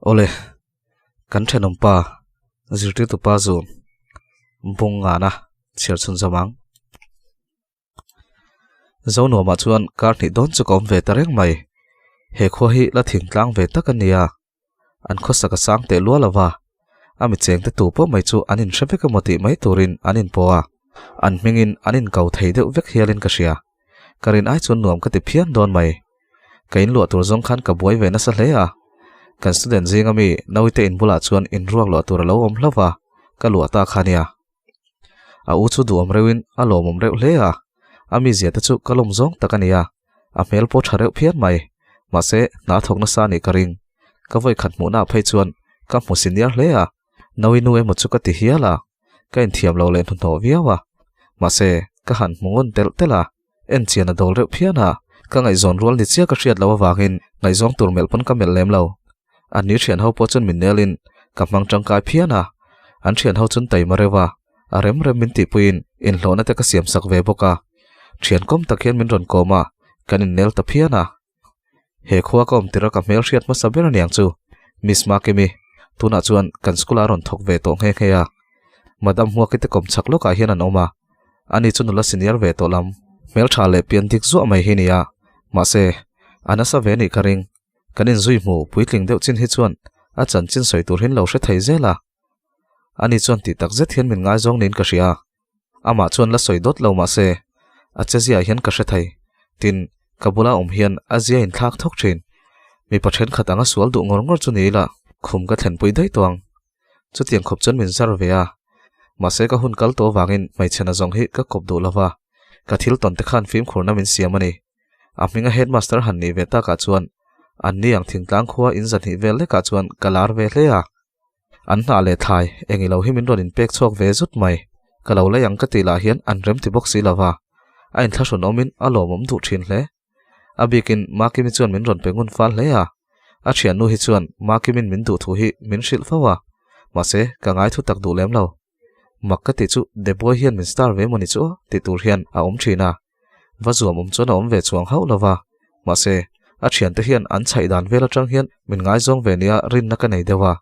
Awle, kan thenawmpa zirtirtupa zun bung ngana chhiar chhun zawm ang. Zonuamah chuan kar hnih dawn chu ka awm ve ta reng mai. He khua hi la thing tlang ve tak a nia. An khawsak a sang teh lual lova, a mi cheng te tu pawh mai chu an inhre vek emaw tih mai turin an inpawh a, an hmingin an inkau thei deuh vek hialin ka hria. Ka rin ai chuan nuam ka ti phian dawn mai. Ka inluah tur zawng khan ka buai ve nasa hle a. Kan student zinga mi Nawite in bulah chuan inruak luah tur a lo awm hlauh va, ka luah ta kha nia. A u chu duhawm reuhin a lawmawm reuh hle a, a mizia te chu ka lawm zawng tak a ni a, a hmel pawh tha reuh phian mai. Mahse, hna thawk nasa a nih ka ring. Ka vawi khat hmuhna ah phei chuan ka hmu senior hle a, Nawi nu emaw chu ka ti hial a, ka inthiam lo leh hnuhnawh viau a. Mahse, ka han hmu ngun telh telh a, en chian a dawl reuh phian a, ka ngaihzawn rual ni chiah ka hriat loh avangin ngaihzawng tur melh pawn ka melh lem lo. An ni thian ho pawh chuan min nelin ka hmang tangkai phian a, an thian ho chuan taima reuh a, a rem rem min tihpuiin inhlawhna te ka siam sak ve bawk a. Thian kawm tak hian min rawn kawm a, kan innel ta phian a. He khua ka awm tirh a ka hmel hriat hmasa ber aniang chu Miss Makimi, tunah chuan kan school ah a rawn thawk ve tawh nghe nghe a. Madam Hmuaki te kawm chak lawkah hian an awm a, ani chu nula senior ve tawh lam, hmeltha leh pian dik zuah mai hi nia. Mahse, a nasa ve nih ka ring. Kan inzui hmu puitling deuh chin hi chuan a chanchin sawi tur hin lo hre thei zel a. Ani chuan tih tak zet hian min ngaizawng niin ka hria. Amah chuan la sawi dawt lo mah se, a che ziah hian ka hre thei. Tin, ka bula awm hian a zia inthlak thawk thin. Mipa thenkhat anga sual duh ngawr ngawr chu ni ila, khum ka thlenpui daih tawh ang. Chutiang khawp chuan min zar ve a. Mahse ka hun kal tawh avangin hmeichhe na zawng hi ka kawp duh lo va, ka thil tawn te khan fimkhurna min siam a ni. A hminga headmaster han nih ve takah chuan an ni ang thingtlang khua in zahnih vel lekah chuan ka lar ve hle a. An hnah leh thlai eng ilo hi min rawn inpek chhuak ve zut mai. Ka lo lei ang ka tih lah hian an rem ti bawk si lo va, a inthlahrun awmin a lawmawm duh thin hle. A bikin Makimi chuan min rawn pe ngun fal hle a, a thiannu hi chuan Makimin min duh thu hi min hrilh fo a, mahse ka ngai thu tak duh lem lo. Mak ka tih chu Deboi hian min star ve mawni chu tih tur hian a awm thin a, va zuam awm chuan a awm ve chuang hauh lo va, mahse a thiante hian an chhaih dan vel atang hian min ngaizawng ve nia rinna ka nei deuh a.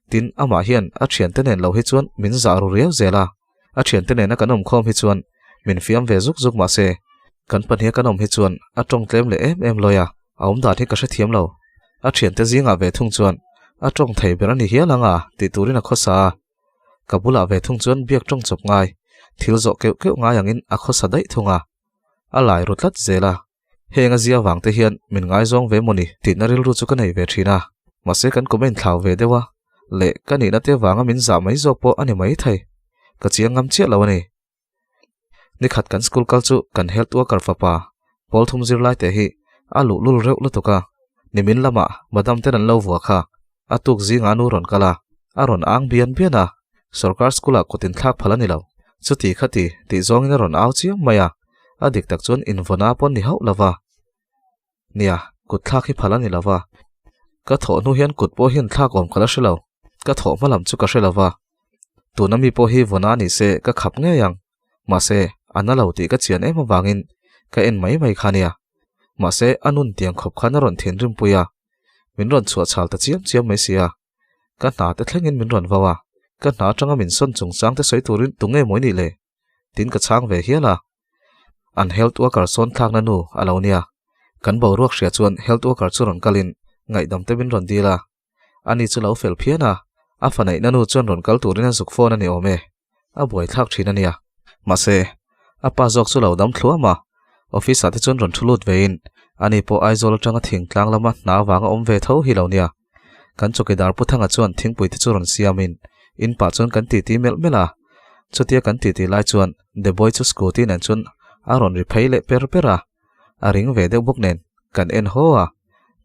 Tin, amah hian a thiante nen lo hi chuan min zah ru riau zel a, a thiante nena kan awm khawm hi chuan min fiam ve zuk zuk mahse kan pahniha kan awm hi chuan a tawng tlem leh em em lawi a, a awm dan hi ka hrethiam lo. A thiante zingah ve thung chuan a tawng thei ber a ni hial ang a tih turin a khawsa a. Ka bulah ve thung chuan biak tawng chawp ngai, thil zawh keuh keuh ngai angin a khawsa daih thung a. A lai ru tlat zel a. Heng a zia vang te hian min ngaizawng ve mawni tihna rilru chu ka nei ve thin a. Mahse kan comment thlau ve deuh a, leh ka nihna te vanga min zah mai zawk pawh a ni mai thei. Ka chiang ngam chiah lo a ni. Nikhat kan school kal chu kan health worker fapa pawl thum zirlai te hi a luhlul reuh lutuk a, nimin lamah madam ten an lo vua kha a tuk zinga nu rawn kal a, a rawn ang bian bian a, sorkar school ah kut inthlak phal a ni lo. Chuti khati tih zawngin a rawn au chiam mai a, a dik tak chuan invawna pawn ni hauh lo va. Nia, kut thlak hi phal a ni lo va. Ka thawh hnu hian kut pawh hian thlak awm ka la hre lo. Ka thawh hma lam chu ka hre lo va. Tuna mi pawh hi vawna ni se ka khap ngei ang. Mahse, a na lo tih ka chian em avangin ka en mai mai kha nia. Mahse, a nun tiang khawp khan a rawn thinrim pui a. Min rawn chhuah chhal ta chiam chiam mai sia. Ka hna te thlengin min rawn vau a. Ka hna atanga min sawn chungchang te sawi turin tunge mawi nih le? Tin ka chhang ve hial a. An health worker sawn thlakna nu a lo nia. Kan boruak hria chuan health worker chu rawn kalin ngaihdam te min rawn dil a. Ani chu lo fel phian a, a fa neihna nu chuan rawn kal turin a zuk phone a ni awm e. A buaithlak thin a nia. Mahse, a pa zawk chu lo dam thluam a. Office ah te chuan rawn thu lut vein ani pawh Aizawl atanga thingtlang lama hna vanga awm ve tho hi lo nia. Kan chawkidar Pu Thanga chuan thingpui te chu rawn siamin in pah chuan kan titi melh melh a. Chutia kan titi lai chuan Deboi chu scooty nen chuan a rawn ri phei leh per per a. A ring ve deuh bawk nen kan en haw a,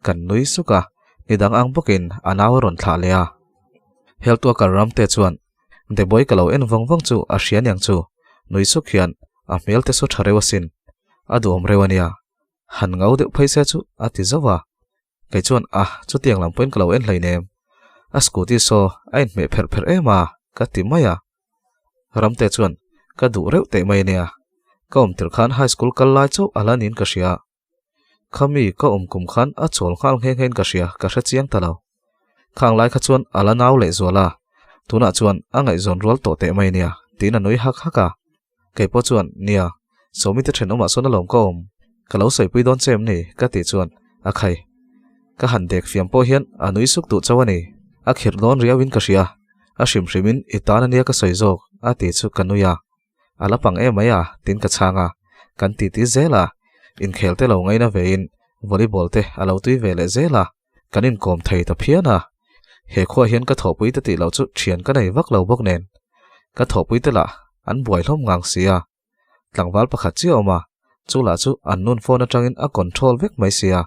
kan nui suk a, nidang ang bawkin a nau a rawn thlah leh a. Health worker Ramte chuan Deboi ka lo en vawng vawng chu a hria niang chu, nui suk hian a hmel te saw tha reuh asin, a duhawm reuh a nia. Han ngau deuh phei se chu a ti zauh a. Kei chuan a, chutiang lam pawhin ka lo en hleinem. A scooty saw a inhmeh pherh pherh em a, ka ti mai a. Ramte chuan ka duh reuh teh mai ania. Ka awm tirh khan high school kal lai chauh a la niin ka hria. Khami ka awm kum khan a chawl nghal nghe nghein ka hria, ka hre chiang ta lo. Khang lai kha chuan a la nau leh zual a, tunah chuan a ngaihzawn rual tawh teh mai ania, tiin a nui hak hak a. Kei pawh chuan, Nia, Sawmi te thenawmah sawn alawm ka awm, ka lo sawipui dawn che em ni? ka tih chuan, A khai, ka han dek fiam pawh hian a nui suk duh chauh a ni, a khirh dawn riauin ka hria, a hrim hrimin i tan ania ka sawi zawk, a tih chu ka nui a. A la pang em mai a, tiin ka chhang a, kan titi zel a, inkhel te lo ngaina vein volleyball te a lo tui ve leh zel a, kan inkawm thei ta phian a. He khuaah hian ka thawhpui te tih loh chu thian ka nei vak lo bawk nen, ka thawhpui te lah an buai hlawm ngang si a. Tlangval pakhat chiah a awm a, chu lah chu an nun phone atangin a control vek mai si a,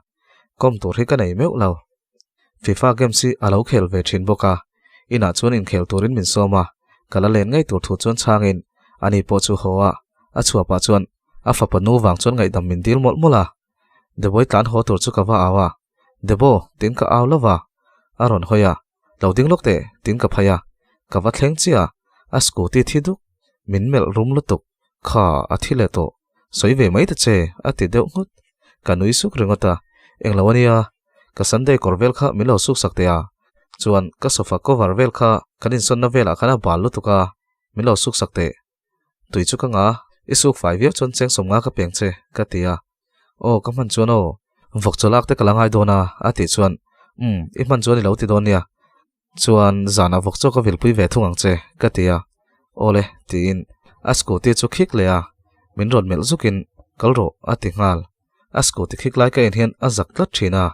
kawm tur hi ka nei meuh lo. FIFA games hi a lo khel ve thin bawk a, inah chuan inkhel turin min sawm a, ka la len ngei tur thu chuan chhangin ani pawh chu haw a, a chhuah pah chuan a fapa nu vang chuan ngaihdam min dil mawlh mawlh a. Deboi tlan haw tur chu ka va au a, Debo, tiin ka au lova, a rawn hawi a, Lo ding lawk teh, tiin ka phai a, ka va thleng chiah a, a scooty thi duk, min melh rum lutuk, kha a thi leh tawh. Sawi ve mai ta che, a ti deuh nghut. Ka nui suk ringawt a, englo a nia, ka Sunday kawr vel kha min lo suk sak teh a, chuan ka sofa cover vel kha kan insawnna velah khan a bal lutuk a, min lo suk sak teh. Tui chu ka nga, i suk fai viau chuan cheng sawm nga ka peng che, ka ti a. Aw, ka hman chuan aw, vawk chaw lak te ka la ngai dawn a, a tih chuan, Umm, i hman chuan i lo ti dawn nia. Chuan zanah vawk chaw ka vilpui ve thung ang che, ka ti a. Awle, tiin a scooty chu khik leh a, min rawn melh zukin, Kal rawh, a ti nghal. A scooty khik lai ka en hian a zak tlat thin a.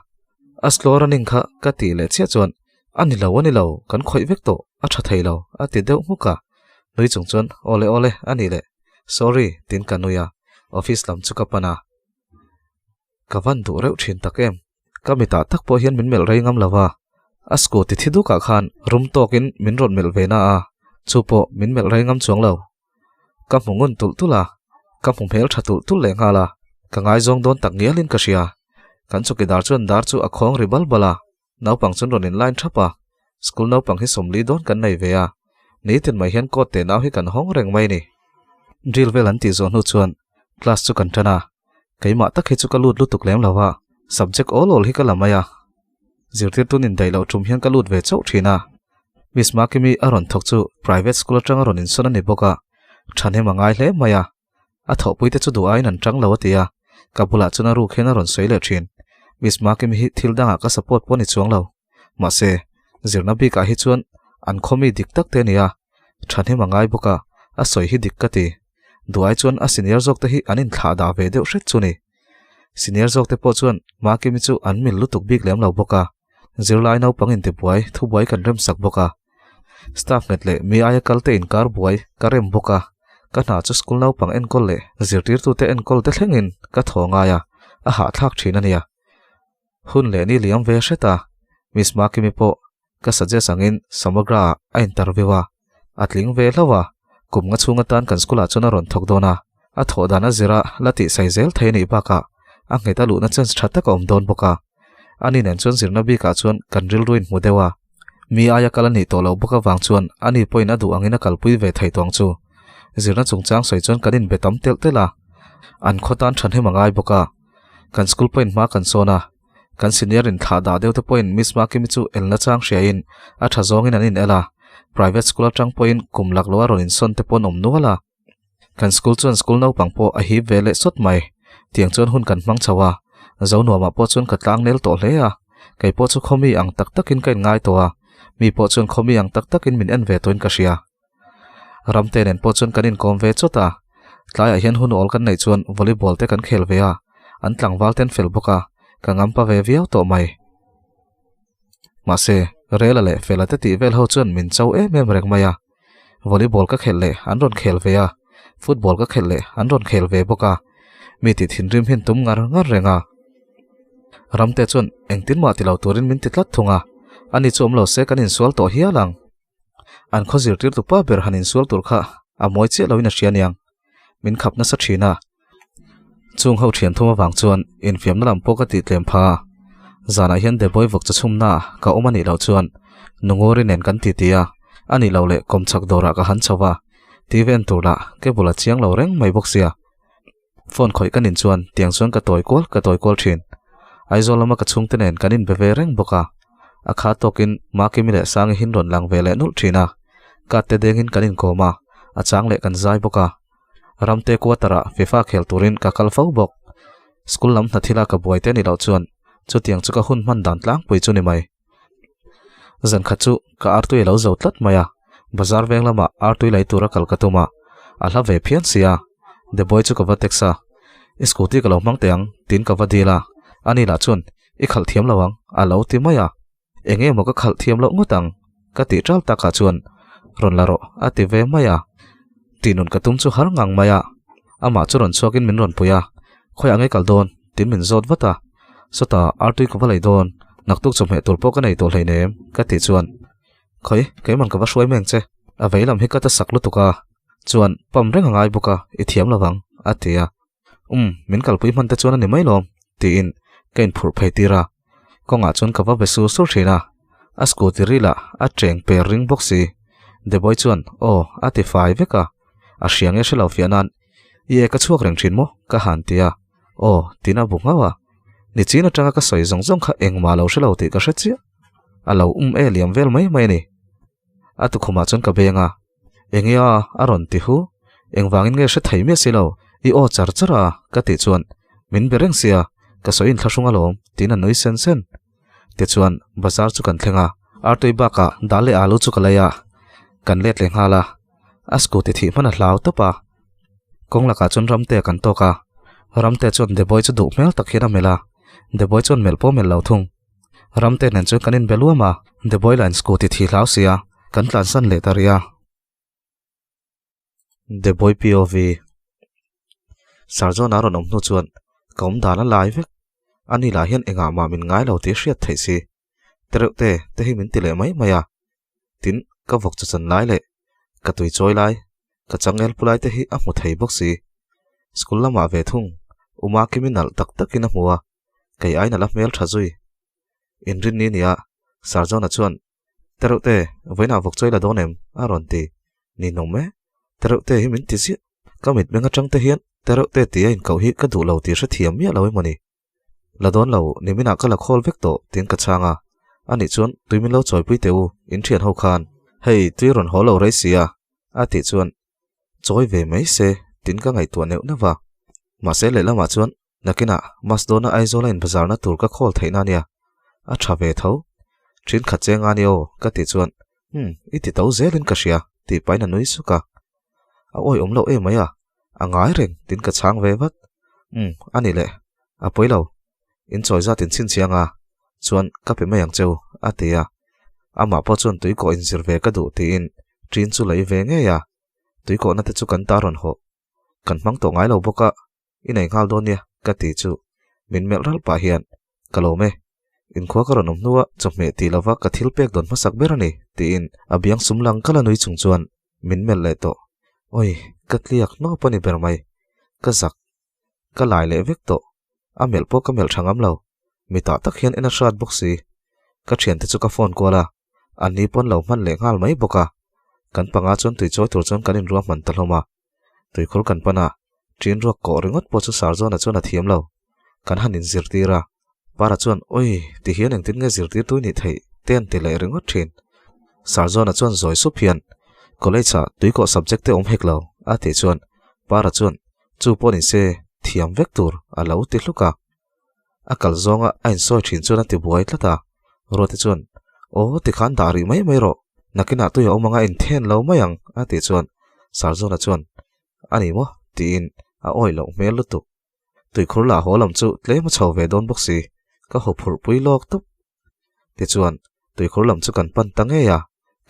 A slow running kha ka tih leh chiah chuan, A ni lo, a ni lo, kan khawih vek tawh, a tha thei lo, a ti deuh hmuk a. Nui chung chuan, Awle, awle, a ni leh. Sorry, tiin ka nui a, office lam chu ka pan a. Ka van duh reuh thin tak em? Ka mitah tak pawh hian min melh rei ngam lo a, a scooty thi dukah khan rum tawkin min rawn melh ve na a, chu pawh min melh rei ngam chuang lo. Ka hmu ngun tulh tulh a, ka hmu hmel tha tulh tulh leh nghal a, ka ngaizawng dawn tak ngialin ka hria. Kan chawkidar chuan dar chu a khawng ri bal bal a, naupang chuan rawn in line thap a, school naupang hi sawmli dawn kan nei ve a, nitin mai hian court teh nau hi kan hawng reng mai ni. Drill vel an tih zawh hnu chuan class chu kan tan a, Keimah tak hi chu ka lut lutuk lem lo a, subject awl awl hi ka la mai a. Zirtirtu nin daih loh tum hian ka lut ve chauh thin a. Miss Makimi a rawn thawk chu private school atanga rawn insawn a ni bawk a, thahnem a ngai hle mai a. A thawhpui te chu duh aiin an tang lo a ti a, ka bulah chuan a ruk hian a rawn sawi leh thin. Miss Makimi hi thil dangah ka support pawh a ni chuang lo. Mahse, zirna bikah hi chuan an khawmi dik tak te a ni a, thahnem a ngai bawk a, a sawi hi dik ka ti. Duai chuan a senior zawk te hi an inthlah dah ve deuh hret chu ni. Senior zawk te pawh chuan Makimi chu an mil lutuk bik lem lo bawk a, zirlai naupang intibuai thubuai kan rem sak bawk a. Staff nghet leh mi aia kal te inkar buai ka rem bawk a, ka hna chu school naupang enkawl leh zirtirtute enkawl te thlengin ka thaw ngai a, a hahthlak thin a nia. Hun leh ni liam ve hret a, Miss Makimi pawh ka suggest angin Samagra ah a interview a, a tling ve hlauh a, kum nga chhung atan kan school ah chuan a rawn thawk dawn a, a thawh dan a zir a la tih sai zel thei a nih bakah a nghet a luhna chance tha tak a awm dawn bawk a. Ani nen chuan zirna bikah chuan kan rilru in hmu deuh a, mi aia kal a nih tawh loh bawk avang chuan ani pawhin a duh angin a kalpui ve thei tawng chu. Zirna chungchang sawi chuan kan inbe tam telh telh a, an khaw tan thahnem a ngai bawk a. Kan school pawhin hma kan sawn a, kan senior in thlah dah deuh te pawhin Miss Makimi chu elna chang hriain a tha zawngin an in el a, private school atang pawhin kum lak loa rawn insawn te pawh an awm nual a. Kan school chuan school naupang pawh a hip ve leh sawt mai, tiang chuan hun kan hmang chho a, Zonuamah pawh chuan ka tlang nel tawh hle a, kei pawh chu khawmi ang tak takin ka inngai tawh a, mi pawh chuan khawmi ang tak takin min en ve tawhin ka hria. Ramte nen pawh chuan kan inkawm ve chawt a, tlaiah hian hun awl kan neih chuan volleyball te kan khel ve a, an tlangval te an fel bawk a, ka ngampa ve viau tawh mai. Mahse, Rela leh Fela te tih vel ho chuan min cho em em reng mai a, volleyball ka khelh leh an rawn khel ve a, football ka khelh leh an rawn khel ve bawk a, mi tih thinrim hian tum ngar ngar reng a. Ramte chuan engtin mah ti lo turin min ti tlat thung a, ani chu awm lo se kan insual tawh hial ang. An khaw zirtirtu pa ber han insual tur kha a mawi chiah loin a hria aniang. Min khap nasa thin a. Chung ho thian thum avang chuan infiamna lam pawh ka tih tlem pha a, zanah hian Deboi vawk chachhumna ka awm a nih loh chuan Nunguri nen kan titi a, a nih loh leh kawmchhak dawrah ka han chho va, TV en tur lah ke bula chiang lo reng mai bawk sia. Phone khawih ka nin chuan tiang chuan ka tawi kual ka tawi kual thin. Aizawl lama ka chhungte nen kan inbe ve reng bawk a, a kha tawkin Makimi leh Sangi hin rawn lang ve leh nulh thin a, ka te dengin kan inkawm a, a chang leh kan zai bawk a. Ramte quarter-ah FIFA khel turin ka kal fo bawk. School lam hna thila ka buai te ni loh chuan chutiang chu ka hun hman dan tlangpui chu ni mai. Zan khat chu ka artui a lo zo tlat mai a, bazar veng lamah artui lei tura kal ka tum a, a hla ve phian si a. Deboi chu ka va text a, I scooty ka lo hmang teh ang tiin ka va dil a, ani lah chuan I khalh thiam lo ang a lo ti mai a. Eng emaw ka khalh thiam loh ngawt ang ka tih ṭal takah chuan rawn la rawh a ti ve mai a. Tihnun ka tum chu har ngang mai a, amah chu rawn chhuakin min rawn pui a, Khawiah nge kal dawn? tiin min zawt vat a. Sawtah artui ka va lei dawn, naktuk chawhmeh tur pawh ka nei tawh hleinem ka tih chuan Khawi, keiman ka va hruai meng che, a vei lam hi ka ta sak lutuk a, chuan pump reng a ngai bawk a, i thiam lo vang a ti a. Um, min kalpui hman te chuan a ni mai lawm, tiin ka inphurh phei tir a. Kawngah chuan ka va be sur sur thin a, a scooty ril ah a cheng per ring bawk si. Deboi chuan aw a ti fai vek a, a hria nge hre lo fiah nan i e ka chhuak reng thin maw ka han ti a, aw tiin a bu nghauh a. Nichin atanga ka sawi zawng zawng kha engmah lo hre lo tih ka hre chiah. A lo um e liam vel mai mai a ni. A tukhumah chuan ka beng a, Enge a? a rawn ti hu. Engvangin nge hre thei miah si lo, i aw char char a, ka tih chuan, Min be reng sia, ka sawi inthlahrung alawm, tiin a nui sen sen. Tichuan, bazar chu kan thleng a, artui bakah dal leh alu chu ka lei a, kan let leh nghal a, a scooty thih hman a hlau tawp a. Kawng lakah chuan Ramtea kan tawk a, Ramtea chuan Deboi chu duh hmel tak hian a melh a, Deboi chuan melh pawh melh lo thung. Ramte nen chuan kan inbe luam a, Deboi lah in scooty thi hlau sia, kan tlansan leh ta rih a. Deboi POV Sarzawn a rawn awm hnu chuan ka awm dan a lai vek, ani lah hian engah mah min ngai lo tih hriat theih si. Tereuh te te hi min ti leh mai mai a, tin ka vawk chu chan lai leh ka tui chawi lai, ka changel pu lai te hi a hmu thei bawk si. School lamah ve thung, Uma Kimi nalh tak takin a hmu a, kei aiin a la hmel tha zui. Inrin ni nia, Sarjona chuan, Tereuhte, vawiinah vawk chawi la dawn em? a rawn ti. Ni nawm e, Tereuhte hi min ti ziah. Ka mitmeng atang te hian Tereuhte tih a inkoh hi ka duh lo tih hrethiam miah lo emaw ni. La dawn lo, niminah ka la khawl vek tawh tiin ka chhang a. Anih chuan tui min lo chawipui teh u, in thian ho khan. Hei, tui rawn haw lo rei sia, a tih chuan chawi ve mai se tiin ka ngaihtuah neuh neuh va. Mahse lehlamah chuan Nakinah Mas dawna Aizawla inbazarna tur ka khawl theihna ania, a tha ve tho. Thin khat cheng a ni aw, ka tih chuan, Umm, i ti to zelin ka hria, tih pahin a nui suk a. A awihawm loh em mai a, a ngai reng tiin ka chhang ve vat. Umm, a ni leh, a pawi lo, in chawi zat in chhinchhiang a, chuan ka pe mai ang cheu, a ti a. Amah pawh chuan tuikawh inzir ve ka duh tiin ṭin chu lei ve ngei a, tuikawhna te chu kan ta rawn hawh. Kan hmang tawh ngai lo bawk a. I nei nghal dawn nia ka ti chu min melh ralh pah hian ka lawm e, inkhua ka rawn awm hnua chawhmeh tih lova ka thil pek dawn hmasak ber a ni tiin a biang sum lang ka la nui chung chuan min melh leh tawh. Oi, ka tliak hnawp a ni ber mai, ka zak, ka lai leh vek tawh, a melh pawh ka melh tha ngam lo, mitah tak hian en a hrat bawk si, ka thiante chu ka phone kual a, an ni pawn lo hman leh nghal mai bawk a, kan panga chuan tui chawi tur chuan kan inruahman ta hlawm a. Tuikhur kan pan a, ṭin ruak kawh ringawt pawh chu Sarzawna chuan a thiam lo. Kan han inzirtir a, Para chuan, Oi, ti hian engtin nge zirtirtu i nih theih? te an ti leh ringawt ṭhin. Sarzawna chuan zawi sup hian, College-ah tuikawh subject te awm hek lo, a tih chuan Para chuan, Chu pawh ni se, thiam vek tur, a lo ti hluk a. A kal zawnga a insawi thin chuan a ti buai tlat a, Ruati chuan, Aw, tikhan dah rih mai mai rawh, nakinah tui a awm anga inthen lo mai ang, a tih chuan Sarzawna chuan, A ni maw? tiin a awih loh hmel lutuk. Tuikhur lah haw lam chu tlem a chho ve dawn bawk si, ka haw phurh pui lawk tawp. Tichuan, tuikhur lam chu kan pan ta ngei a,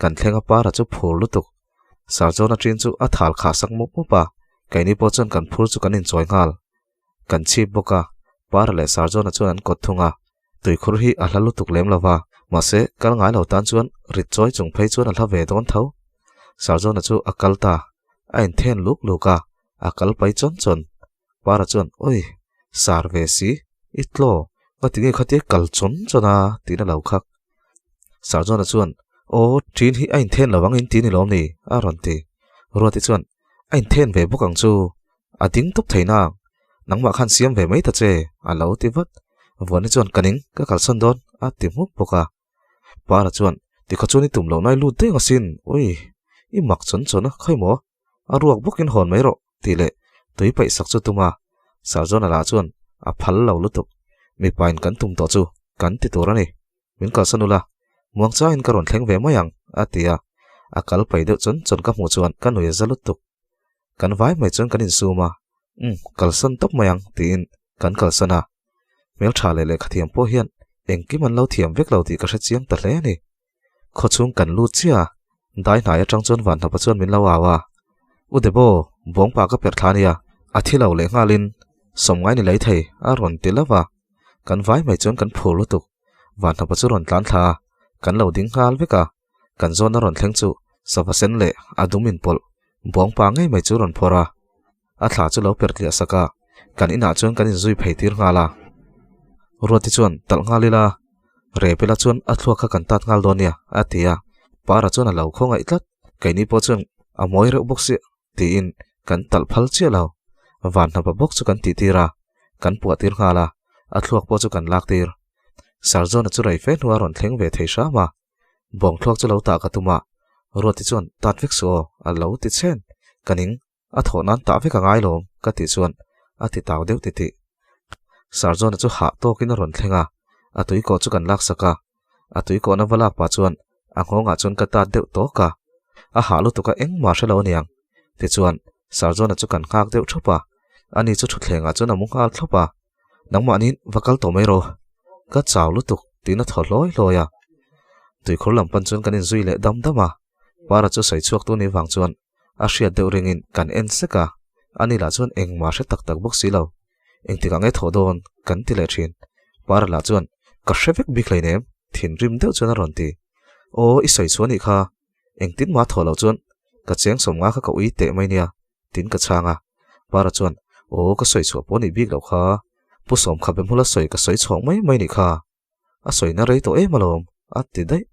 kan thleng a para chu phur lutuk. Sarzawna ṭin chu a thal khah sak mup mup a, keini pawh chuan kan phur chu kan inchawi nghal. Kan chhip bawk a, Para leh Sarjona chuan an kawt thung a, tuikhur hi a hla lutuk lem lo va, mahse kal ngai lo tan chuan rit chawi chung phei chuan a hla ve dawn tho. Sarjona chu a kal ta, a inthen luk luk a, a kal pai chawn chawn. Para chuan, Oi! Sar ve si, i tlaw, ngati nge khatia kal chawn chawn a? tiin a lo khak. Sarjona chuan, Aw, ṭin hi a inthen lo ang in ti ni lawm ni? a rawn ti. Ruati chuan, A inthen ve bawk ang chu, a ding tawp thei nang, nangmah khan siam ve mai ta che, a lo ti vat. Vuani chuan, Ka ning, ka kalsan dawn, a ti hmuk bawk a. Para chuan, Tikhaw chuan i tum loh nai lut deng asin, ui, i mak chawn chawn a, khawi maw? A ruak bawkin hawn mai rawh, tih leh tui paih sak chu tum a, Sarjona lah chuan a phal lo lutuk. Mipain kan tum tawh chu kan ti tur a ni. Min kalsan ula, muang changin ka rawn thleng ve mai ang, a ti a. A kal pai deuh chawn chawn ka hmuh chuan ka nui a za lutuk. Kan vai mai chuan kan insum a, Umm, kalsan tawp mai ang, tiin kan kalsan a. Hmeltha leh lehkhathiam pawh hian engkim an lo thiam vek lo tih ka hre chiang ta hle a ni. Khawchhung kan lut chiah a, dai hnai atang chuan Vanhnapa chuan min lo au a, U Debo, bawngpa ka perh thla ania, a thi lo leh nghalin sawmngai ni lei thei a rawn ti lo va, kan vai mai chuan kan phur lutuk. Vanhnapa chu rawn tlan thla a, kan lo ding nghal vek a, kan zawn a rawn thleng chu sava sen leh a dum inpawlh bawngpa ngei mai chu rawn phawrh a, a thla chu lo perh tliah sak a, kan inah chuan kan inzui phei tir nghal a. Ruati chuan talh nghal ila, Rebela chuan a thluak kha kan tat nghal dawn nia, a ti a. Para chuan a lo khawngaih tlat, keini pawh chuan a mawi reuh bawk sia, tiin kan talh phal chiah lo. Van hnapa bawk chu kan tih tir a, kan puah tir nghal a, a thluak pawh chu kan lak tir. Sarzawna chu rei fe hnuah a rawn thleng ve thei hram a, bawng thluak chu lo tah ka tum a, Ruati chuan tat vek suh aw, a lo ti chhen. Ka ning A thawh nan tah vek a ngai lawm, ka tih chuan a ti tau deuh titih. Sarjona chu hah tawkin a rawn thleng a, a tuikawh chu kan laksak a. A tuikawhna va lak pah chuan a nghawngah chuan ka tat deuh tawk a, a hah lutuk a engmah hre lo aniang. Tichuan, Sarjona chu kan nghak deuh thup a, ani chu thutthlengah chuan a mu nghal thlawp a. Nangmahniin va kal tawh mai rawh, ka chau lutuk tiin a thaw hlawi hlawi a. Tuikhur lam pan chuan kan inzui leh dam dam a, Para chu sawi chhuak tu ni vang chuan a hriat deuh ringin kan en sek a, ani lah chuan engmah hre tak tak bawk si lo. Engtikah nge thawh dawn kan ti leh thin. Para lah chuan ka hre vek bik hleinem, thinrim deuh chuan a rawn ti. Aw, i sawi chhuah anih kha, engtin mah thawh loh chuan ka cheng sawm nga kha ka ui teh mai nia, tin ka chhang a. Para chuan aw, ka sawi chhuah pawh anih bik loh kha, Pu Sawmkhabe hmula sawi ka sawi chhuak mai mai nih kha. A sawina rei tawh em alawm, a ti daih.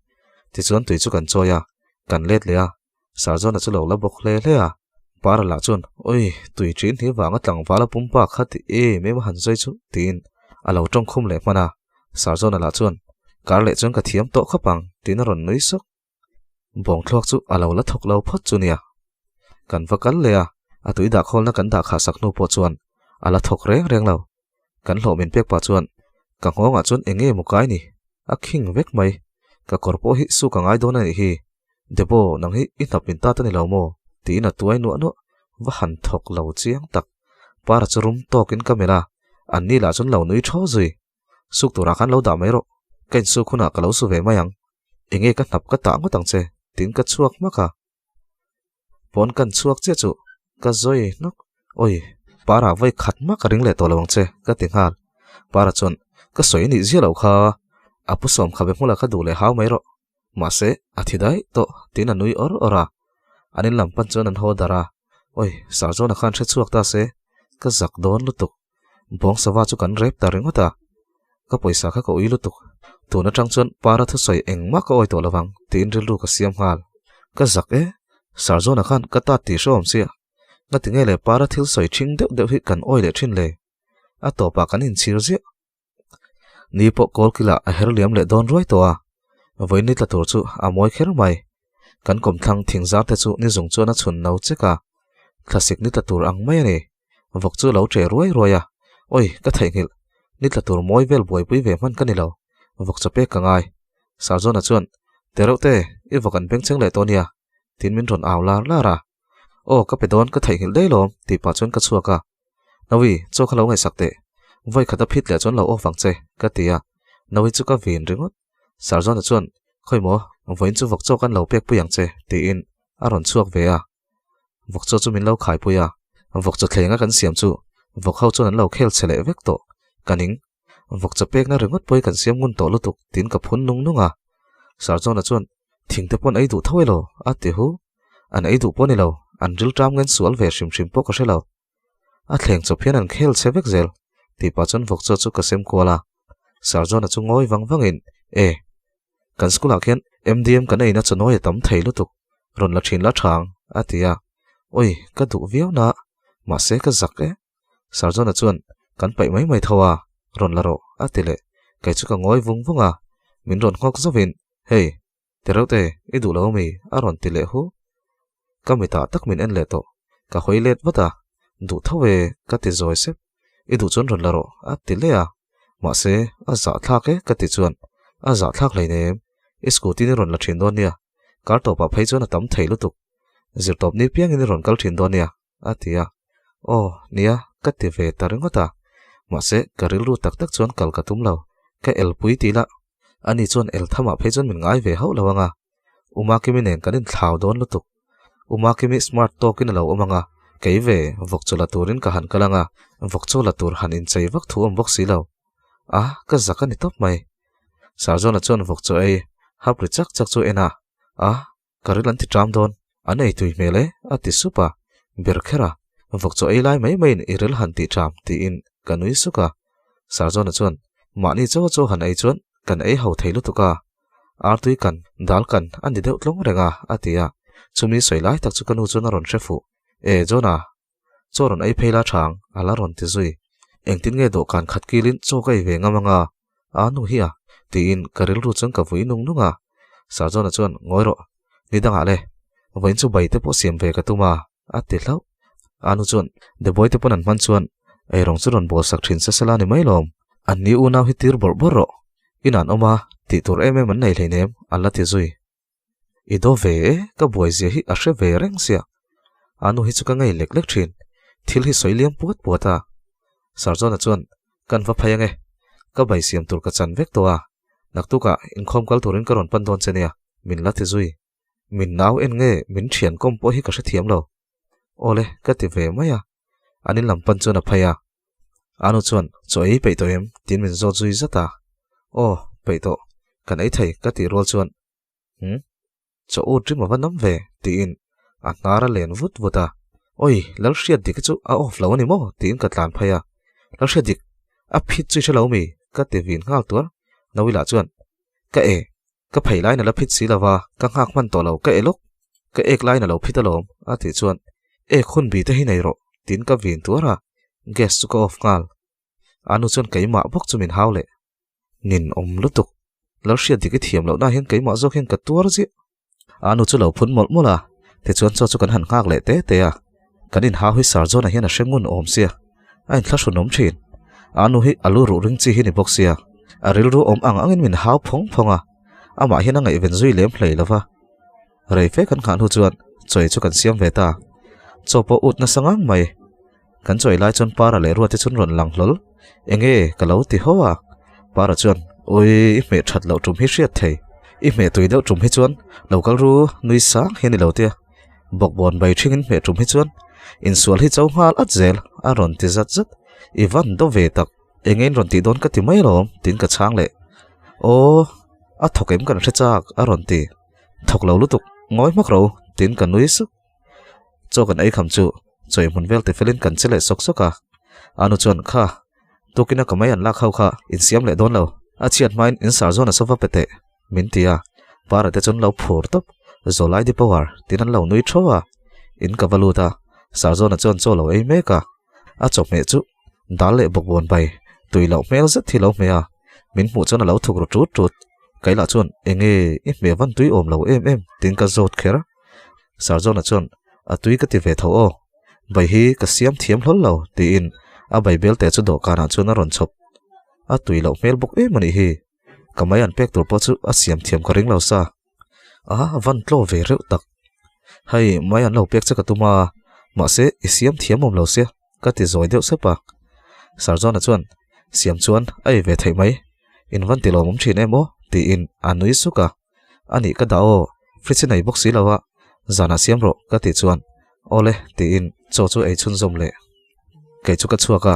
Tichuan tui chu kan chawi a, kan let leh a, Sarjona chu lo la bawk hle hle a. Para lah chuan, Oi, tui ṭin hi vanga tlangval a pumpa kha ti em em a han sawi chu, tiin a lo ṭawng khum leh hman a. Sarjona lah chuan, Kar leh chuan ka thiam tawh khawp ang, tiin a rawn nui suk. Bawng thluak chu a lo la thawk lo phawt chu nia. Kan va kal leh a, a tui dah khawlna kan dah khah sak hnu pawh chuan a la thawk reng reng lo. Kan hlawh min pek pah chuan ka nghawngah chuan eng nge maw kai ni? A khing vek mai. Ka kawr pawh hi suk a ngai dawn a nih hi. Debo, nang hi i hnap min tat a ni lo maw? tiin a tuai nuah nuah. Va han thawk lo chiang tak. Para chu rum tawkin ka melh a, anni lah chuan lo nui thaw zui. Suk turah khan lo dah mai rawh, ka insuk hunah ka lo su ve mai ang. Enge ka hnap ka tah ngawt ang che, tiin ka chhuak hmak a. Pawn kan chhuak chiah chu ka zawi hnawk, Awi, Para vawi khat mah ka ring leh tawh lo ang che, ka ti nghal. Para chuan, Ka sawi anih zia loh kha, a pu sawm kha be hmula kha duh leh hau mai rawh. Mahse, a thi daih tawh, tiin a nui awr awr a. An in lam pan chuan an haw darh a, Awi, Sarjona khan hre chhuak ta se, ka zak dawn lutuk. Bawng sava chu kan rep ta ringawt a, ka pawisa kha ka ui lutuk. Tun atang chuan para thusawi engmah ka awi tawh lovang tiin rilru ka siam nghal. Ka zak e, Sarjona khan ka tat tih hrehawm sia. Ngati nge le para thil sawi thing deuh deuh hi kan awi leh thin le? A tawpah kan inchhir ziah. Ni pawh kawl kilah a her liam leh dawn ruai tawh a, vawiin ni tla tur chu a mawi kher mai. Kan kawmthlang thing zar te chu ni zung chuan a chhun no chek a, thlasik ni tla tur ang mai a ni. Vawk chu lo ṭe ruai ruai a, Oi, ka theihnghilh, ni tla tur mawi vel buaipui ve hman ka ni lo, vawk chaw pek ka ngai. Sarjona chuan, Tereuh te, i vawk an bengchheng leh tawh nia, tiin min rawn au lar lar a. Aw, ka pe dawn, ka theihnghilh daih lawm, tih pah chuan ka chhuak a. Nawi, chaw kha lo ngaihsak teh. Vawi khat a phit leh chuan lo off ang che, ka ti a. Nawi chu ka vin ringawt. Sarjona chuan, Khawi maw, vawiin chu vawk chaw kan lo pek pui ang che, tiin a rawn chhuak ve a. Vawk chaw chu min lo khaipui a, vawk chaw thlenga kan siam chu vawk ho chuan an lo khel che leh vek tawh. Ka ning. Vawk chaw pekna ringawt pawhi kan siam ngun tawh lutuk tiin ka phun nung nung a. Sarjona chuan, Thing te pawn ei duh tho elo? a ti hu. An ei duh pawh ni lo, an ril ṭam ngen sual ve hrim hrim pawh ka hre lo. A thleng chawp hian an khel che vek zel. Tih pah chuan vawk chaw chu ka sem kual a. Sir John-a chu ngawi vang vangin, E! Kan school-ah khian MDM kan eina chaw nawi a tam thei lutuk, rawn la thin la thang, a ti a. Oi, ka duh viau na, mahse ka zak e. Sir John-a chuan, Kan paih mai mai tho a, rawn la rawh, a ti leh. Kei chu ka ngawi vung vung a, min rawn nghawk zauhin, Hei, Tereuhte, i duh lo ami? a rawn ti leh hu. Ka mitah tak min en leh tawh. Ka hawi let vat a, Duh tho e, ka ti zawi sep. I duh chuan rawn la rawh, a ti leh a. Mahse, a zahthlak e, ka ti chuan, A zahthlak hleinem, i scooty ni rawn la thin dawn nia. Kar tawpah phei chuan a tam thei lutuk. Zirtawp ni piangin i rawn kal thin dawn nia, a ti a. Aw, nia, ka ti ve ta ringawt a. Mahse, ka rilru tak tak chuan kal ka tum lo. Ka elpui tih lah. Ani chuan el thamah phei chuan min ngai ve hauh lo ang a. Umakimi nen kan inthlau dawn lutuk. Umakimi smart tawkin a lo awm ang a, kei ve, vawk chaw la turin ka han kal ang a, vawk chaw la tur han inchei vak thu awm bawk si lo. A, ka zak a ni tawp mai. Sarzawna chuan vawk chaw ei hap ri chak chak chu en a, A, ka ril an ti ṭam dawn, an ei tui hmel e, a ti sup a, ber kher a, vawk chaw ei lai mai maiin i ril han ti ṭam, tiin ka nui suk a. Sarzawna chuan, Mahni chaw chaw han ei chuan kan ei ho thei lutuk a, Artui kan, dal kan a ni deuh tlawng reng a, a ti a. Chumi sawi lai tak chu ka nu chuan a rawn hre fuh. E, John-a, chaw rawn ei phei la chang, a la rawn ti zui. Engtin nge dawhkan khat kilin chaw ka ei ve ngam anga? A nu hi a, tiin ka rilru chuan ka vui nung nung a. Sir John-a chuan, Ngawi rawh, ni dangah le, vawiin chu bai te pawh siam ve ka tum a, a ti hlauh. A nu chuan, Deboy te pawn an hman chuan eirawng chu rawn bawl sak thin se sela ni mai lawm. An ni unau hi tir bawrh bawrh rawh. In an awm a, tih tur em em an nei hleinem, a la ti zui. I daw ve e, ka buai zia hi a hre ve reng sia. A nu hi chu ka ngei lek lek thin, thil hi sawi liam puat puat a. Sir John-a chuan, Kan va phei ange, ka bai siam tur ka chan vek tawh a, naktukah inkhawm kal turin ka rawn pan dawn che nia, min la ti zui. Min nau en nge min thian kawm pawh hi ka hrethiam lo. Awle, ka ti ve mai a. An in lam pan chuan a phei a. Anu chuan, Chaw ei peih tawh em? tiin min zawt zui zat a. Aw, peih tawh. Kan ei thei, ka tih rual chuan, Hm? Chaw ut rim a va nam ve, tiin a hnar a len vut vut a. Awi, Lalhriatdik hi chu a off lo a ni maw? tiin ka tlan phei a. Lalhriatdik, a phit chu i hre lo mi? ka ti vin nghal tuar. Nawilah chuan, Ka e, Ka phei laiin a la phit si lova, ka nghak hman tawh lo, ka e lawk. Ka ek laiin a lo phit alawm, a tih chuan, Ek hun bi te hi nei rawh, tiin ka vin tuar a, gas chu ka off nghal. A nu chuan keimah bawk chu min hau leh. Nin awm lutuk, lo hriat dik i thiam loh na hian keimah zawk hian ka tuar ziah. A nu chu lo phun mawlh mawlh a, tichuan chaw chu kan han nghak leh te te a. Kan inhau hi Sir John-a hian a hre ngun awm sia, a inthlahrun awm thin. A nu hi a lu ruh ring chi hi ni bawk sia, a rilru awm ang angin min hau phawng phawng a, amah hian a ngaihven zui lem hlei lo va. Rei fe kan nghah hnu chuan chawi chu kan siam ve ta. Chaw pawh ut nasa ngang mai. Kan chawi lai chuan Para leh Ruate chuan rawn lang hlawl. Enge ka lo ti haw a. Para chuan, Ui, i hmeh that loh tum hi hriat thei. I hmeh tui deuh tum hi chuan lo kal ru nui sang hian i lo tia. Bawkbawn bai thingin hmeh tum hi chuan insual hi cho nghal at zel a rawn ti zat zat. I van daw ve tak, enge in rawn tih dawn ka ti mai alawm tiin ka chhang leh. Aw, a thawk em kan hre chak a rawn ti. Thawk lo lutuk, ngawi hmak ro tiin ka nui suk. Chaw kan ei kham chu chawi hmun vel tifelin kan che leh sawk sawk a. Anu chuan kha tukin a ka mai an lak ho kha insiam leh dawn lo, a chhiat hmain in sar zawn a sofa pe teh. Min ti a, Para te chuan lo phur tawp, Zawlai di power tiin an lo nui tho a, in ka va lut a, Sarzawna chuan chaw lo ei mek a, a chawhmeh chu dal leh bawkbawn bai tui loh hmel zet hi lo hmeh a, min hmuh chuan a lo thuk ru tut tut, Keilah chuan enge i hmeh van tui awm lo em em tiin ka zawt kher, Sarzawna chuan a tui ka ti ve tho aw, bai hi ka siam thiam hlawl lo tiin a bai bel te chu dawhkanah chuan a rawn chhawp, a tui loh hmel bawk em a nih hi. Ka mai an pek tur pawh chu a siam thiam ka ring lo sa. A van tlaw ve reuh tak. Hei mai an lo pek che ka tum a, mahse i siam thiam awm lo sia ka ti zawi deuh sep a. Sir John-a chuan siam chuan a ei ve theih mai, in van ti lawmawm thin em aw tiin a nui suk a. A nih ka dah aw, fridge i nei bawk si lo a, zanah siam rawh ka tih chuan awle tiin chaw chu ei chhunzawm leh. Kei chu ka chhuak a,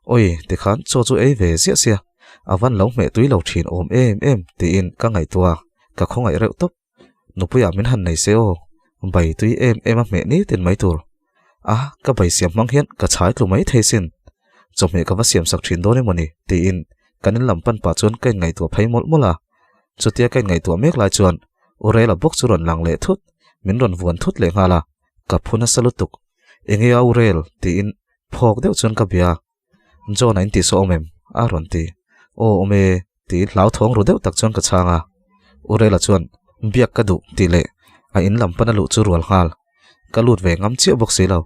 Awi, tikhan chaw chu ei ve ziah sia, a van lo hmeh tui lo thin awm em em tiin ka ngaihtuah a, ka khawngaih reuh tawp. Nupuiah min han nei se aw, bai tui em em a hmeh ni tin mai tur. A, ka bai siam hmang hian ka chhai tlu mai thei sin. Chawhmeh ka va siam sak thin dawn emaw ni? tiin kan in lam pan pah chuan ka inngaihtuah phei mawlh mawlh a. Chutia ka inngaihtuah mek lai chuan Urela bawk chu rawn lang leh thut, min rawn vuan thut leh nghal a, ka phu nasa lutuk. Enge a Urel? tiin phawk deuh chuan ka bia a. John a inti saw awm em? a rawn ti. Aw awm e, tiin hlauthawng ru deuh tak chuan ka chhang a. Urela chuan biak ka duh tih leh a in lam pana luh chu rual nghal. Ka lut ve ngam chiah bawk si lo.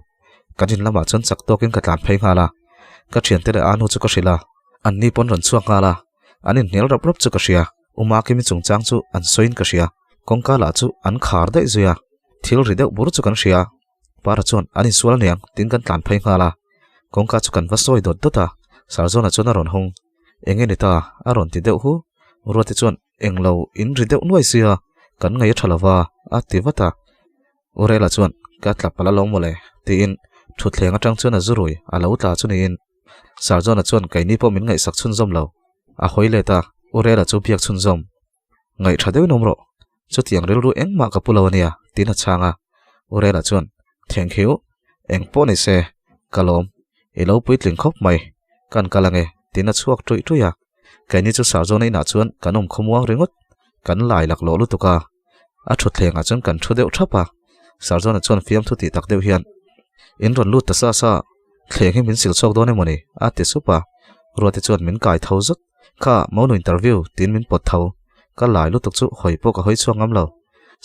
Kan in lamah chuan chak tawkin ka tlan phei nghal a. Ka thiante leh Anu chu ka hrilh a, anni pawn rawn chhuak nghal a. An inhnial rap rap chu ka hria. Umakimi chungchang chu an sawiin ka hria. Kawngka lah chu an khar daih zui a. Thil ri deuh bur chu kan hria. Para chuan an insual aniang tiin kan tlan phei nghal a. Kawngka chu kan va sawi dawt dawt a. Sarzawna chuan a rawn hawng. Eng nge ni ta? a rawn ti deuh hu. Ruati chuan englo in ri deuh nuai sia, kan ngaih a tha lova a ti vat a. Urela chuan ka tla palh alawm mawle tiin thutthleng atang chuan a zu rui a lo tla chu niin. Sarzawna chuan keini pawh min ngaihsak chhunzawm lo. A hawi let a, Urela chu biak chhunzawm. Ngaih tha deuhin awm rawh, chutiang rilru engmah ka pu lo ania, tiin a chhang a. Urela chuan, Thank you, eng pawh ni se, ka lawm, i lo puitling khawp mai, kan kal ange, tiin a chhuak ṭuih ṭuih a. Keini chu Sarzawna inah chuan kan awm khawmuang ringawt, kan lai laklawh lutuk a. A thutthlengah chuan kan thu deuh thap a, Sarzawna chuan fiamthu tih tak deuh hian, In rawn lut ta sa sa, thleng hi min sil chhuak dawn emaw ni? a ti sup a. Ruati chuan min kai tho zut. Kha, Monu interview, tiin min pawt tho. Ka lai lutuk chu hawi pawh ka hawi chhuak ngam lo.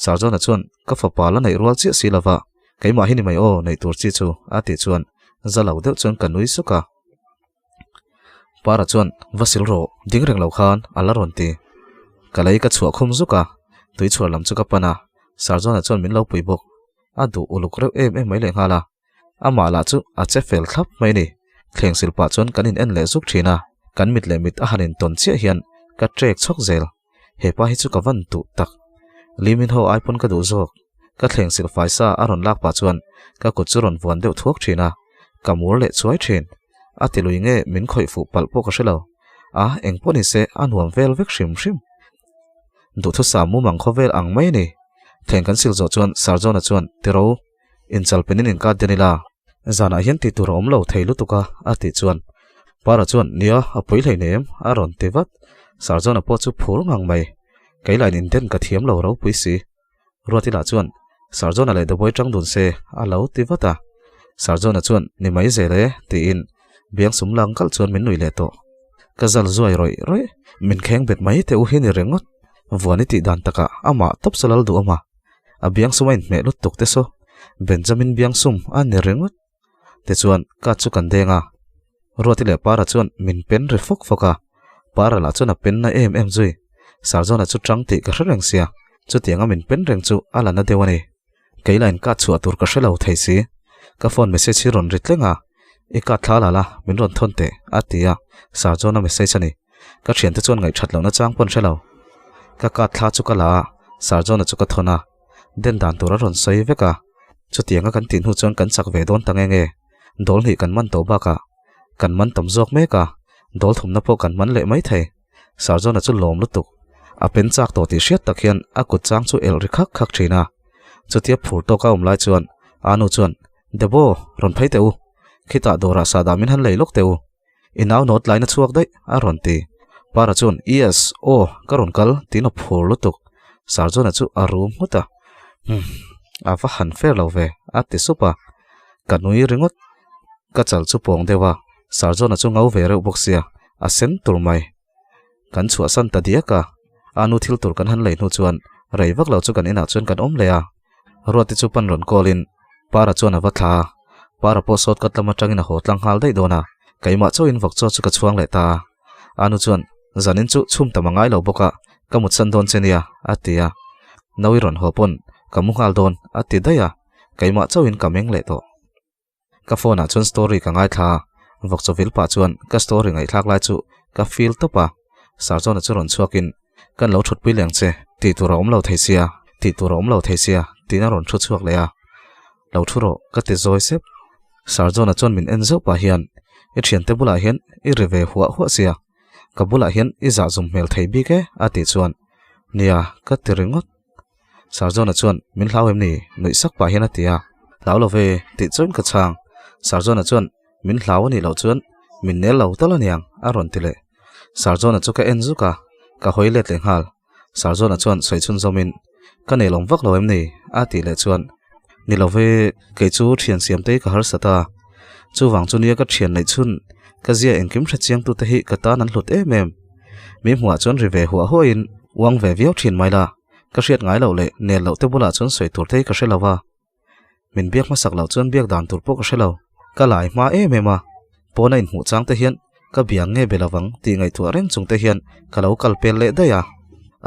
Sarzawna chuan, Ka fapa la neih rual chiah si lova, keimah hi ni mai aw, neih tur chi chu, a tih chuan za lo deuh chuan ka nui suk a. Para chuan, Va sil rawh, ding reng lo khan, a la rawn ti. Ka lei ka chhuah khum zuk a, tui chhuar lam chu ka pan a, Sarzawna chuan min lo pui bawk. A duh uluk reuh em em mai lehnghal a. Amah lah chu a che fel thlap mai ni. Thleng sil pah chuan kan in en leh zuk thin a, kan mit leh mit a han in tawn chiah hian ka trek chhawk zel. He pa hi chu ka van duh tak. Limin ho ai pawn ka duh zawk. Ka thleng sil fai sa a rawn lak pah chuan ka kut chu rawn vuan deuh thuak thin a, ka mur leh chuai thin. A ti lui nge min khawih fuh palh pawh ka hre lo. A, eng pawh ni se a nuam vel vek hrim hrim. Duhthusam mumang khawvel ang mai a ni. Thleng kan sil zawh chuan Sarjona chuan, Tiro. Inchal penin in kat den ila. Zanah hian tih tur a awm lo thei lutuk a, a tih chuan Para chuan, Nia, a pui hlei nem, a rawn ti vat. Sarjona pawh chu phur ngang mai. Kei lain inden ka thiam lo ropui si. Ruatila chuan, Sarjona leh Dabuai tang dun se, a lo ti vat a. Sarjona chuan, Ni mai zel e, tiin biang sum lang kalh chuan min nuih leh tawh. Ka zal zuai rawih rawih, min kheng bet mai teh u hi ni ringawt. Vuan i tih dan takah amah tawp saw lal duh awm a. A biangsum a inhmeh lutuk te saw Benjamin biangsum a ni ringawt. Tichuan ka chu kan deng a, Ruati leh Para chuan min pen ri fawk fawk a, Para lah chuan a pen na em em zui. Sarzawna chu tang tih ka hre reng sia, chutianga min pen reng chu a la na deuh a ni. Kei lain ka chhuah tur ka hre lo thei si. Ka phone message hi rawn ri tleng a, I ka thla la la, min rawn thawn teh, a ti a, Sarzawna message a ni. Ka thiante chuan ngaihthat lohna chang pawn hre lo. Ka kat thla chu ka la a, Sir John-a chu ka thawn a. Den dan tur a rawn sawi vek a. Chutianga kan tih hnu chuan kan chak ve dawn ta nge nge. Dawl hnih kan man tawh bakah kan man tam zawk mek a, dawl thumna pawh kan man leh mai thei. Sir John-a chu lawm lutuk. A pen chak tawh tih hriat tak hian a kut chang chu elh ri khak khak thin a. Chutia phur tawka awm lai chuan Anu chuan, Debo, rawn phei teh u. Khitah dawrah sahdah min han lei lawk teh u. I nau nawt laina chhuak daih, a rawn ti. Para chuan, Yes, aw, ka rawn kal, tiin a phur lutuk. Sarjona chu a rum nghut a. Umm, a va han fair lo ve, a ti sup a. Ka nui ringawt. Ka chal chu pawng deuh a, Sarjona chu ngau ve reuh bawk sia, a sen tur mai. Kan chhuahsan ta diak a, a nu thil tur kan han lei hnu chuan rei vak lo chu kan inah chuan kan awm leh a. Ruati chu pan rawn call in Para chuan a va thla a, Para pawh sawt kat lam atangin a haw tlang nghal daih dawn a, keimah chauhin vawk chaw chu ka chhuang leh ta a. A nu chuan, Zanin chu chhum tam a ngai lo bawk a, ka mutsan dawn che nia, a ti a. Naui rawn haw pawn ka mu nghal dawn, a ti daih a, keimah chauhin ka meng leh tawh. Ka phone ah chuan story ka ngaithla a, vawk chawvil pah chuan ka story ngaihthlak lai chu ka feel tawp a, Sarjona chu rawn chhuak in kan lo thutpui leng che, tih tur a awm lo thei sia, tih tur a awm lo thei sia tiin a rawn thu chhuak leh a, lo thu rawh ka ti zawi sep. Sarjona chuan min en zauh pah hian i thiante bulah hian i ri ve huah huah sia, ka bulah hian i zahzum hmel thei bik e a tih chuan nia ka ti ringawt. Sarjona chuan, Min hlau em ni? Nuih sak pah hian a ti a. Hlau lo ve, tih chuan ka chhang. Sarjona chuan, Min hlau a nih loh chuan Min nel lo tal aniang a rawn ti leh. Sarjona chu ka en zuk a, ka hawi let leh nghal. Sarjona chuan sawi chhun zawmin, Ka nelawm vak lo em ni? a tih leh chuan, Ni lo ve, kei chu thian siam te hi ka harsat a. Chuvang chu nia ka thian neih chhun, ka zia engkim hre chiangtute hi ka tan an hlut em em. Mi hmuhah chuan ri ve huah huahin uang ve viau thin mai la, ka hriat ngai loh leh nel loh te bulah chuan sawi tur te hi ka hre lo va. Min biak hmasak loh chuan biak dan tur pawh ka hre lo. Ka lai hma em em a, pawna inhmuh chang te hian ka biang nge be lovang tih ngaihtuah reng chung te hian ka lo kal pel leh daih a.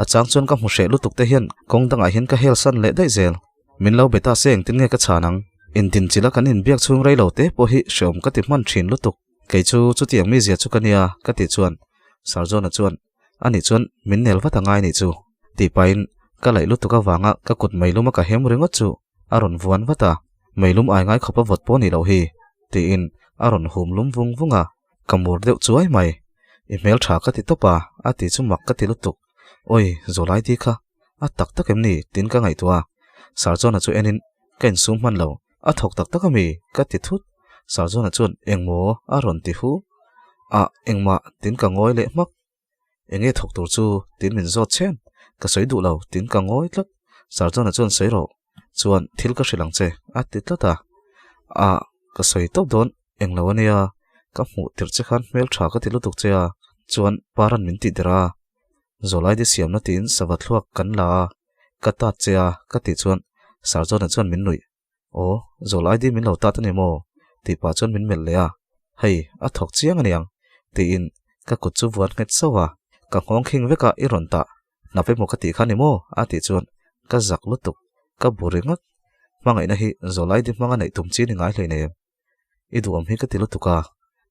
A chang chuan ka hmu hreh lutuk te hian kawng dangah hian ka hel san leh daih zel. Min lo be ta se engtin nge ka chhan ang? Intinchilh a kan inbiak chhung rei lo te pawh hi hreawm ka ti hman thin lutuk. Kei chu chutiang mizia chu ka nia ka tih chuan Sarjona chuan Ani chuan min nel vat a ngai nih chu tih pahin ka laih lutuk avanga ka kut meilum a ka hem ringawt chu a rawn vuan vat a, meilum ai ngai khawp a vawt pawh nih loh hi tiin a rawn hum lum vung vung a, ka mur deuh chuai mai. I hmel tha ka ti tawp a, a ti chu mak ka ti lutuk. Awi, Zawlai di kha a tak tak em ni tiin ka ngaihtuah a, Sarjona chu enin ka insum hman lo, a thawk tak tak ami ka ti thut. Sarjona chuan engmaw a rawn ti hu a, engmah tiin ka ngawi leh hmak. Enge thawk tur chu tiin min zawt chhen, ka sawi duh lo tiin ka ngawi tlat. Sarjona chuan sawi rawh chuan thil ka hrilh ang che a ti tlat a, a ka sawi tawp dawn englo ania ka hmuh tirh che khan hmel tha ka ti lutuk che a chuan paran min tih der a, Zawlaidi siamna tiin sava thluak kan la a, ka tat che a ka tih chuan Sarjona chuan min nuih. Aw, Zawlaidi min lo tat a ni maw? tih pah chuan min melh leh a, Hei, a thawk chiang a niang tiin ka kut chu vuan nghet sauh a, ka nghawng khing vek a i rawn tah, hnap emaw ka tih kha ni maw? a tih chuan ka zak lutuk, ka bu ringawt. Hmangaihna hi Zawlaidi hmanga neih tum chi ni ngai hleinem. I duhawm hi ka ti lutuk a,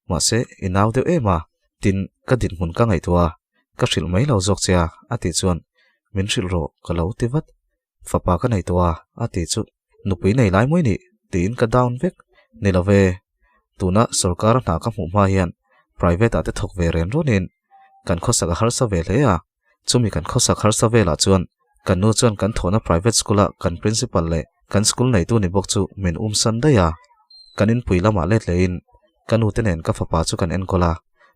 mahse i nau deuh em a, tin ka dinhmun ka ngaihtuah a, ka hrilh mai lo zawk che a, a tih chuan min hrilh rawh ka lo ti vat. Fapa ka nei tawh a, a tih chu nupui nei lai mawi nih tiin ka down vek. Ni lo ve, tuna sorkar a hna ka hmuh hma hian private ah te thawk ve ren rawnin kan khawsak a harsa ve hle a, Chumi kan khawsak harsa velah chuan kan nu chuan kan thawhna private school-a kan principal leh kan school neitu ni bawk chu min umsan daih a. Kan inpui lamah let lehin ka nu te nen ka fapa chu kan enkawl a,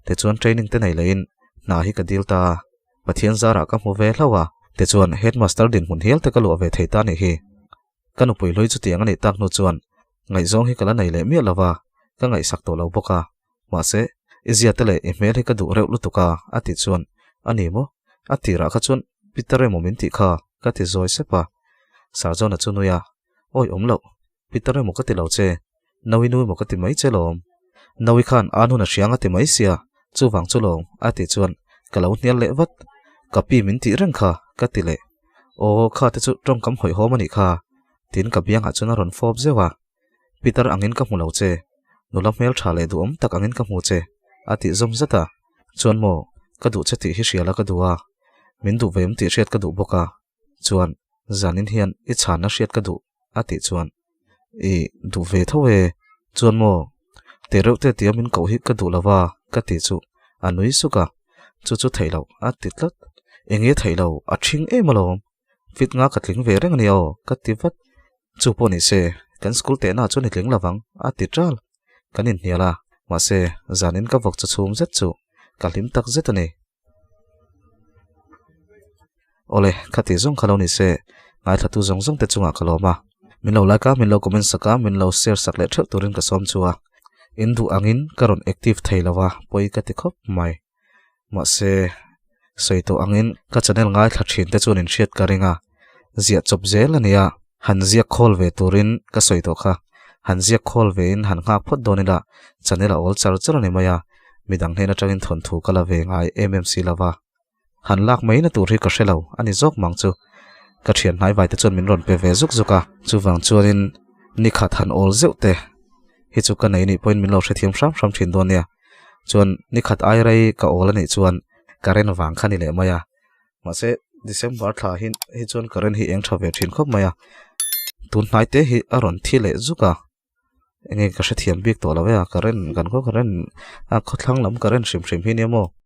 tichuan training te nei lehin hna hi ka dil ta a. Pathian zarah ka hmu ve hlauh a, tichuan headmaster dinhmun hial te ka luah ve thei ta nih hi. Ka nupui hlui chutiang a nih tak hnu chuan ngaihzawng hi ka la nei leh miah lo va, ka ngaihsak tawh lo bawk a. Mahse, i zia te leh i hmel hi ka duh reuh lutuk a, a tih chuan, A ni maw? A tirah kha chuan Peter emaw min tih kha, ka ti zawi sep a. Sarjona chu nui a, Awi awm loh, Peter emaw ka ti lo che, Nawi nu emaw ka ti mai che lawm. Nawi khan an hun a hriang a ti mai sia, chuvang chu lawm, a tih chuan ka lo hnial leh vat. Ka pi min tih reng kha, ka ti leh. Aw, kha te chu tawngkam hawihhawm a nih kha, tiin ka biangah chuan a rawn fawp zeuh a. Peter angin ka hmu lo che, nula hmel tha leh duhawm tak angin ka hmu che, a tih zawm zat a. Chuan maw, ka duh che tih hi hria la ka duh a, min duh ve em tih hriat ka duh bawk a, chuan zanin hian i chhanna hriat ka duh, a tih chuan, I duh ve tho e, chuan maw, te reuh te tia min koh hi ka duh lo va, ka tih chu a nui suk a, chu chu theih loh a ti tlat. Enge theih lo, a ṭhing em alawm, fit nga ka tling ve reng a nia aw, ka ti vat. Chu pawh ni se, kan school tehna chuan i tling lovang, a ti ṭal. Kan inhnial a, mahse, zanin ka vawk chawchhum zet chu ka hlim tak zet a ni. Awle, khati zawng kha lo ni se, ngaithlatu zawng zawng te chungah ka lawm a. Min lo like a, min lo comment sak a, min lo share sak leh theuh turin ka sawm chu a. In duh angin ka rawn active thei lo a, pawi ka ti khawp mai. Mahse, sawi tawh angin ka channel ngaithla thin te chuan inhriat ka ring a, ziah chawp zel a nia, han ziak khawl ve turin ka sawi tawh kha. Han ziak khawl vein han nghak phawt dawn ila, channel a awl char char a ni mai a, midang hnen atangin thawnthu ka la ve ngai em em si lo va. Han lak mai na tur hi ka hre lo a ni zawk mang chu. Ka thian hnaivai te chuan min rawn pe ve zuk zuk a, chuvang chuanin ni khat han awl zeuh te hi chu ka nei nih pawhin min lo hrethiam hram hram thin dawn nia. Chuan ni khat ai rei ka awl a nih chuan current vang kha ni leh mai a. Mahse December thla hi hi chuan current hi eng tha ve thin khawp mai a. Tun hnai te hi a rawn thi leh zuk a. Enge ka hrethiam bik tawh lo e a current kan khaw current a khawthlang lam current hrim hrim hi nia maw.